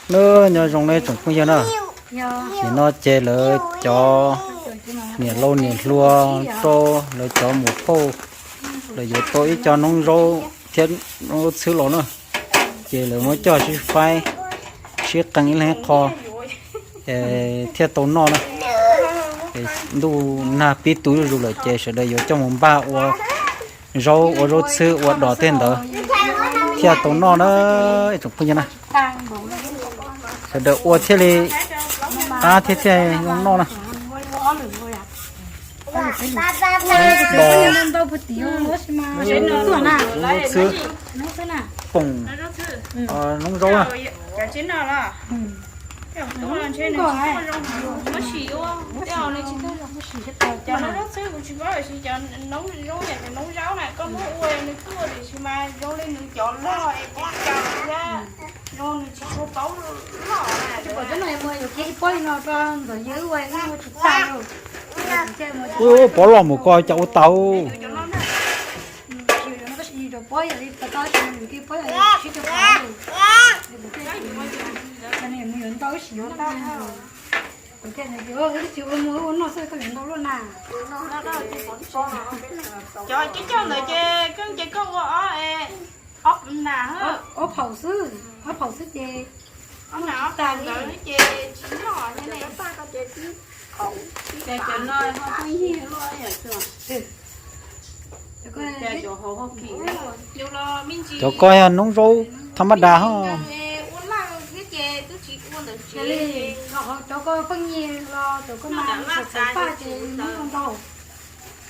Nyob zoo nej tsoom phooj ywg na, nim no ces lawv cov niam laus niam hluas rau lawv cov mus phauj, lawv yuav tau ib co noob zaub thiab noob zaub txhwb los na, ces lawv muab coj sib faib sib qee ib leeg qho thiaj tau noj na. Ntuj nag pib tu zuj zus lawm ces sawv daws yuav coj mus npaj ua zaub ua zaub txhwb ua dos tej ntawd thiaj tau noj na, ib tsoom phooj ywg na. Sawv daws ua thiaj li qab thiab thiaj zoo noj na. Zaub txhwb, poom noob zaub na. Ub, pov los mus ko cas ua tau. Cov coj ntawd ces koj ces koj ua ob, ob phaum xwb, ob phaum xwb ces ob nas ob phaum ntawd ces tsis noj thiab ne. Cov ko yog noob zaub thab mab das ho. Cov ko pheej nyiag los cov ko mas txhawv paj ces noob ntau ntau.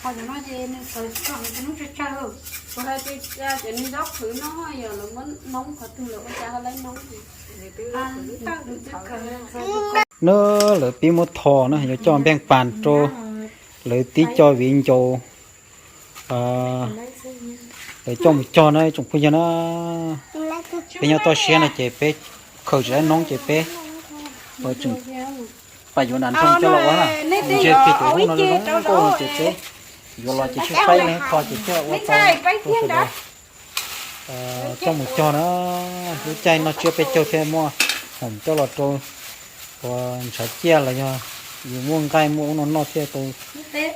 Ho cov no ces nws txhawv tsis tau, nws txhawv noob tsawg tsawg. Kuv hais tias cov nws zaub qhwv no yog lawv muab noob qhov twg lawv ua cas ho lawv noob. Nws lawv pib muab tho na, yuav coj npeej pas rau lawv tib co viv ncaus, lawv coj mus cog na tsoom phooj ywg na. Peb nyob toj siab no ces peb khaws tsis tau noob ces peb tseem pais yuav nas nroog coj los ua na. Ntsia kiag tus hauv no zoo nkauj no ces peb yuav los ces sib faib ib leeg qho ces thiaj ua tau rau sawv daws coj mus cog na. Lub caij noj tsiab peb caug thiaj muaj hoom coj los rau ua ntshav ciaj los yog yus muaj nqaij muaj ub no noj thiaj tau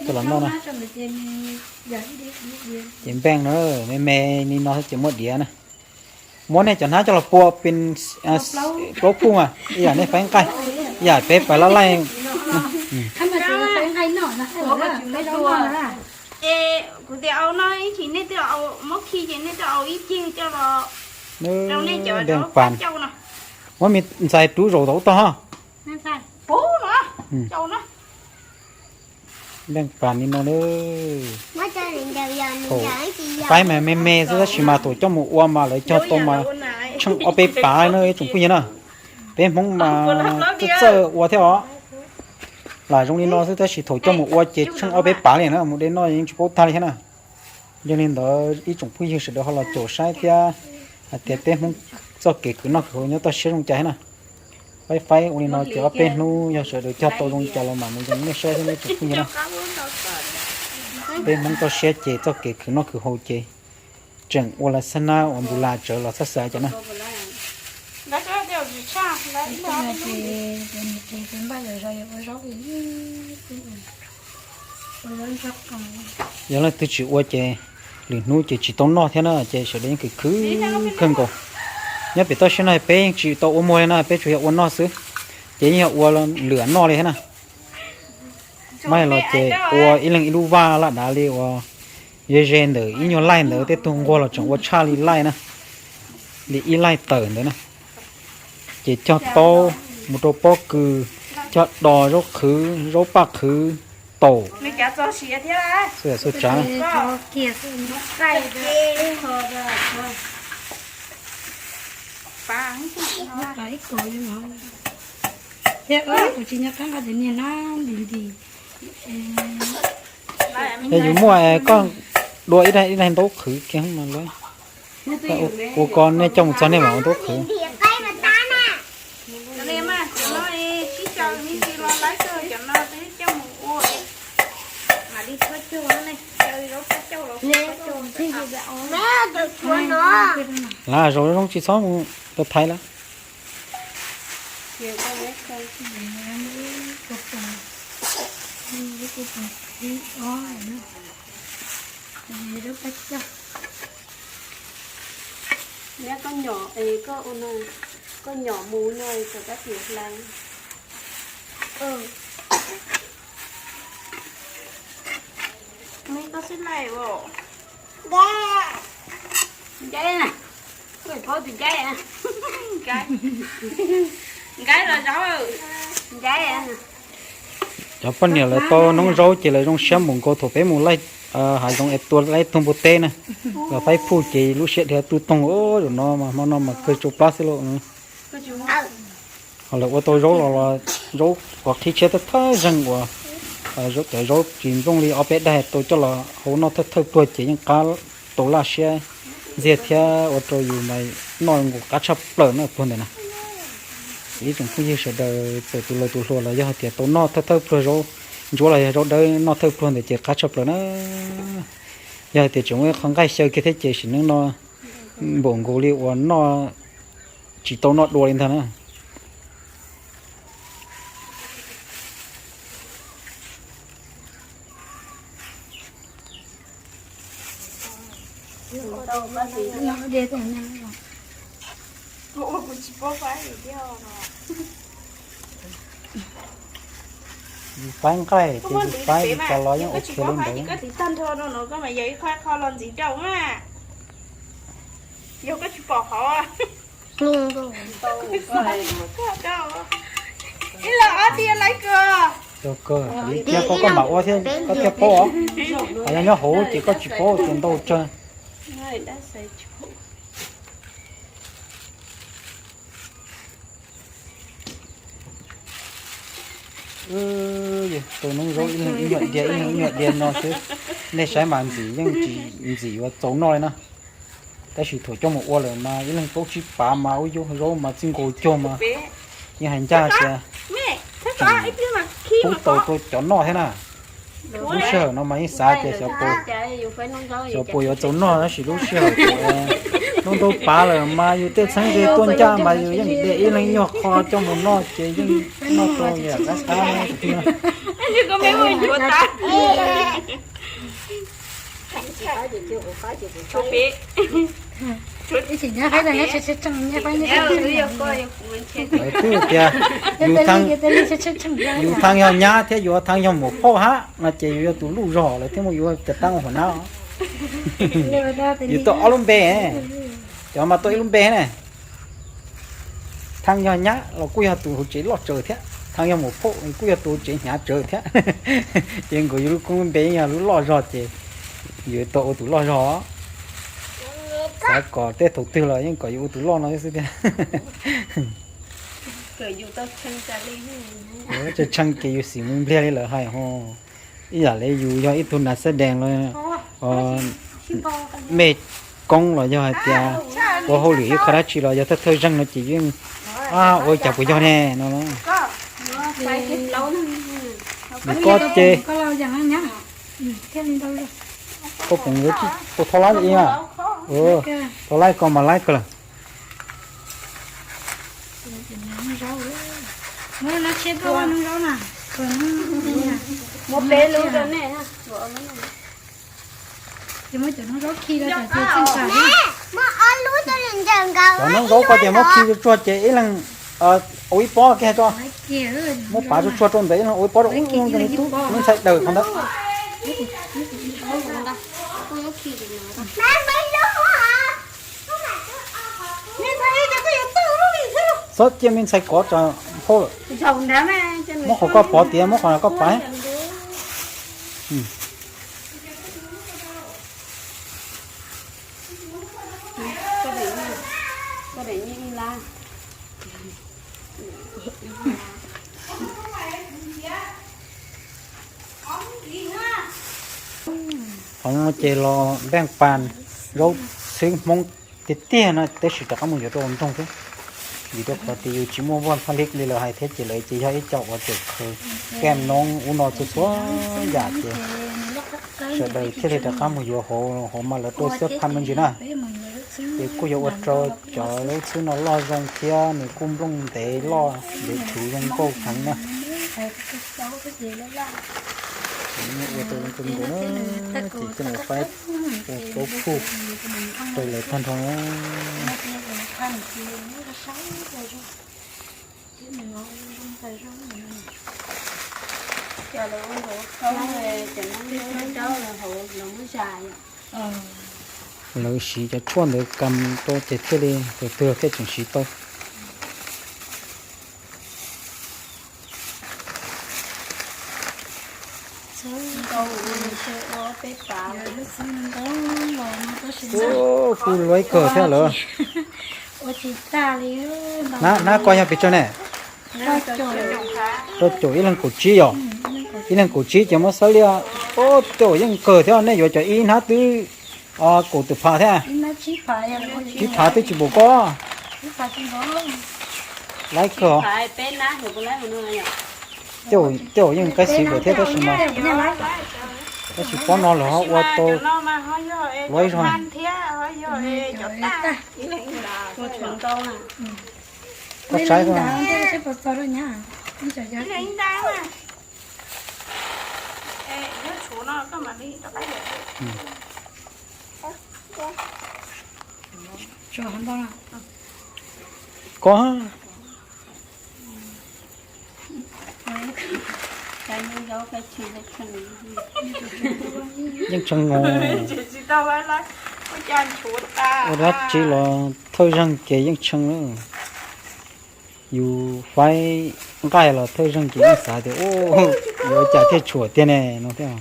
coj los noj na. Ces npeej na, me me li no ces muab diav na. Muab nej cov hnab coj los pua pes plaub phuj mas ib yam nej faib nqaij, ib yam peb pais laj laij. Ces kuv tias au no ib chim nej twb muab khi ces nej twb au ib ceg coj los rau nej cov npeej pas. Muab me ntxhais rub zaum tau tog ho. Npeej pas li no na. Thaum faib mas me me xwb tab sis mas thaum coj mus ua mas lawv cog tau mas tsheej ob peb pav na ib tsoom phooj ywg na. Peb Hmoob mas txawj txawj ua thiab os. Lam zoo li no xwb tab sis thaum coj mus ua ces tsheej ob peb pav li na, mus de noj yeej tsis paub tag li thiab na. Yog li ntawd ib tsoom phooj ywg sawv daws ho los caum saib thiab hais tias peb Hmoob txoj kev khwv noj khwv haus nyob toj siab zoo cas thiab na. Faib faib ua li no ces ob peb hnub yog sawv daws cog tau zoo cas los mam mus yees nej saib thiab ib tsoom phooj ywg na. Peb Hmoob toj siab ces txoj kev khwv noj khwv haus ces tseem ua la xab nab ua npus las tsawv los txhob xav cas na. Yog leej twg tsis ua ces lwm hnub ces tsis tau noj thiab na ces sawv daws yeej khwv khwv kawg nkaus. Nyob pem toj siab no peb yeej tsis tau ua muag li na, peb tsuas yog ua noj xwb, ces yeej yog ua lwm noj li thiab na. Mas los ces ua ib leeg ib lub vaj laj dav li uas ze ze ntawm ib nyuag laij ntawd tej tug nquag los tseem ua tshaj li laij na, li ib laij tawm ntawd na. Ces cog taub mus rau pob kws, cog dos zaub qhwv zaub paj qhwv taum. Yog yus muaj koj dua ib daig ntaub qhwv kiag mas ua ko nej coj mus txog nej mam ua ntaub qhwv. Lav zaus zoo tsis txhob mus rau Thaib lawm. Ces koj muab kho. Neb koj nyom, koj ua no, koj nyom mus no kom kab tias hlais. Neb koj xib laim os. Ncaib na, koj paub tus ncaib, ncaib los zaub, ncaib. Cov poj niam lawv tau noob zaub ces lawv zoo siab mus nkaus thaum peb mus laij hav zoov es tua laij tug npua teb na. Los faib phuj ces lub siab dhia tu toog, zaum no mas hmo no mas kawg tsau plab xwb lauj. Ho lawv ua tau zaub los los zaub qhov qhib tshiab thawj thawj zeeg uas cov zaub tsis ntsooj li ob peb daig tau coj los hau noj thawj thawj pluag ces yeej qab tau laj siab ntxiag thiab ua rau yus mas noj nkaus qab tshaj plaws na pluag ntawm na. Ib tsoom phooj ywg sawv daws txawm tus laus tus hluas los yog hais tias tau noj thawj thawj pluag zaub ntsuab los yog zaub dawb noj thawj pluag ntawd ces qab tshaj plaws na. Yog hais tias tseem muaj ib qho nqaij xyaw kiag thiab ces sim neej no npaum nkaus li uas noj tsis tau noj dua li ntag na. Yus faib nqaij ces yus faib li cas los yeej ok li ntawd. Yog koj tsis pom qhov. Ib los ob tiag laib kawg. Cia koj, koj mam ua thiab koj thiaj paub os. Hos yog nyob hauv ces koj tsis paub ces ntau tsawg. Tus noob zaub ib leeg ib nyuag diav ib leeg ib nyuag diav no xwb, nej saib mas ntxim yeej tsis ntxim yuav txaus noj li na. Tab sis thaum coj mus ua lawm mas ib leeg plaub tsib pav mas ua zaub mas txij nkaus cuag mas yeej hais ncaj tias tseem pub tau rau cov noj thiab na. Lub sij hawm no mas yeej xav tias xyov puas yuav txaus noj tab sis lub sij hawm noob zaub pav lawm mas yus tej txheeb ze tuaj ncaj mas yus yeej de ib leeg ib nyuag qho coj mus noj ces yeej noj tau yam qab qab. Twb tias yus thaj yog nyab thiab yus thaj yog muam phauj hab no ces yus yog tus luj zog lawm thiaj muaj yus cov taab ua hauv nab. Yus tau ob lub npe, cov mas tau ib lub npe ne. Thaj yog nyab los kuj yog tus hauv tsev loj tsawv thiab, thaj yog muam phauj kuj yog tus hauv tsev hnyav tsawv thiab. Ces nkaus yus lub koob lub npe yog lub loj zog ces yus tau ua tus loj zog. Xav kom tej thaum twg los yeej kom yus ua tus loj no xwb tiag. Tshee tshee ces yus xim mus npliag li lawv hais ho. Ib yam li yus yog ib tug nas xab dees los mej koob los yog hais tias ua hauj lwm ib qho dab tsi los yog thawj thawj zeeg no ces yeej ua cas puas yog ne no. Koj ces koj pom ua thaub laib li, thaub laib ko mas laib ko lawm. Cov noob zaub ko ces muab khi tsuag tsuag ces ib leeg ua ib pob kiag tso. Muab pav tsuag tsuag rau ntawd ib leeg ua ib pob rau ub, me ntxhais daws qhov ntawd. Txhob cia me ntxhais kov tsam phauj lawm. Muab qhov koj pov tiav, muab qhov koj pav. Qhov no ces los npeej pas zaub txhwb Hmoob tiag tiag no, tab sis rov qab mus yuav rau hauv nroog xwb. Vim rau qhov tias yus tsis muaj vaj phaj lij li lawv hais thiab ces lawv ces yog ib co uas tseem khaws kem noob ub no txhua txhua yam ces sawv daws thiaj li rov qab mus yuav hauv, hauv mas lawv tuaj xiab phaj me ntsis na. Ces kuj yuav ua rau cov lub xwb no loj zoo thiab nws kuj nplooj ntev loj ntev tsuv zoo nkauj heev na. Ua tau zoo nkauj na, ces coj mus faib ua plaub kuj rau lawv tag nrho na. Lawv siv cov tshuaj ntawd kam rau ces thiaj li tus twg thiaj tseem siv tau. Kuj luav ib kawg thiab lawm. Hnab ko yog pes tsawg ne? Rau caum ib leeg kaum tsib yom. Ib leeg kaum tsib ces muab xab liaj. Ub, caum yeej kawg thiab, nej yuav cov ib hnab twb kaum tawm phav thiab. Tsib phav twb tsis npaum koj. Laib kawg. Caum yeej kab xis lawm thiab tab sis mas, tab sis pob no lawv ho ua tau luav ib zaug. Koj saib, koj yeej tshee no. Ua dab tsi los thawj zeeg ces yeej tshee na. Yus faib nqaij los thawj zeeg ces yeej xav tias, yuav ua cas thiaj tshuam tiag ne no thiab.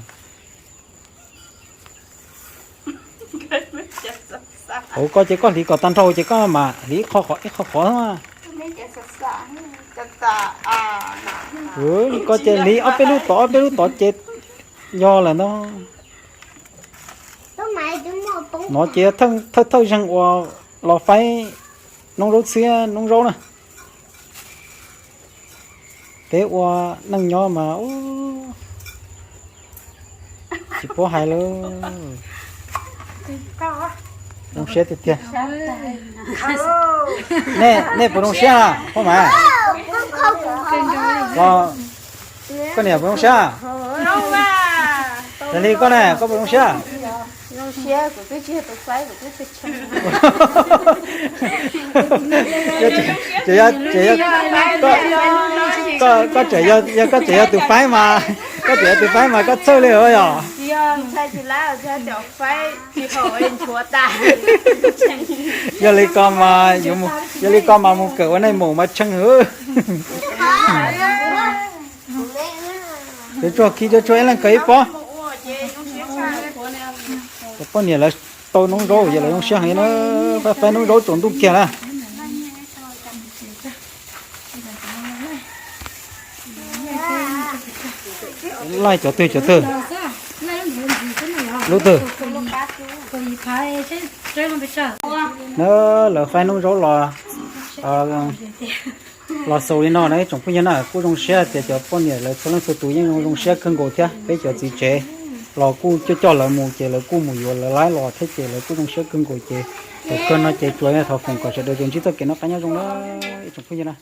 Ua koj ces koj hliv kom tag nrho ces koj mam hliv ib qho qhov ib qho qhov. Koj ces hliv ob peb lub tod ob peb lub tod ces yog lawm ntag. No ces thawj thawj zeeg uas los faib noob zaub txhiab noob zaub na. Peb ua neej nyob mas tsis paub hais lawm. Zoo siab tiag tiag. Nej puas zoo siab, Phoj Maiv? Koj niam puas zoo siab? Raws li koj ne, koj puas zoo siab? Koj tseem yog, koj tseem yog tus faib mas, koj tseem yog tus faib mas koj txhawj li yog. Yog li ko mas, yog li ko mas mus kawm ua neej mus mas tshee hwv. Cov tsuag khi cov tsuag ib leeg kawg ib pob. Cov poj niam lawv tau noob zaub ces lawv zoo siab heev na, faib faib noob zaub tsaus ntuj kiag na. Laij cov twg cov twg? Lub twg? Na, lawv faib noob zaub los, los xaus li no na ib tsoom phooj ywg na, kuj zoo siab tias cov poj niam lawv txhua leej txhua tus yeej zoo zoo siab kawg nkaus thiab. Peb cov txiv tsev los kuj coj coj lawv mus ces lawv kuj mus yuav lawv laib los thiab ces lawv kuj zoo siab kawg nkaus ces, thaum kawg no ces tsuas yog thov foom kom sawv daws ntsib txoj kev noj qab nyob zoo na ib tsoom phooj ywg na.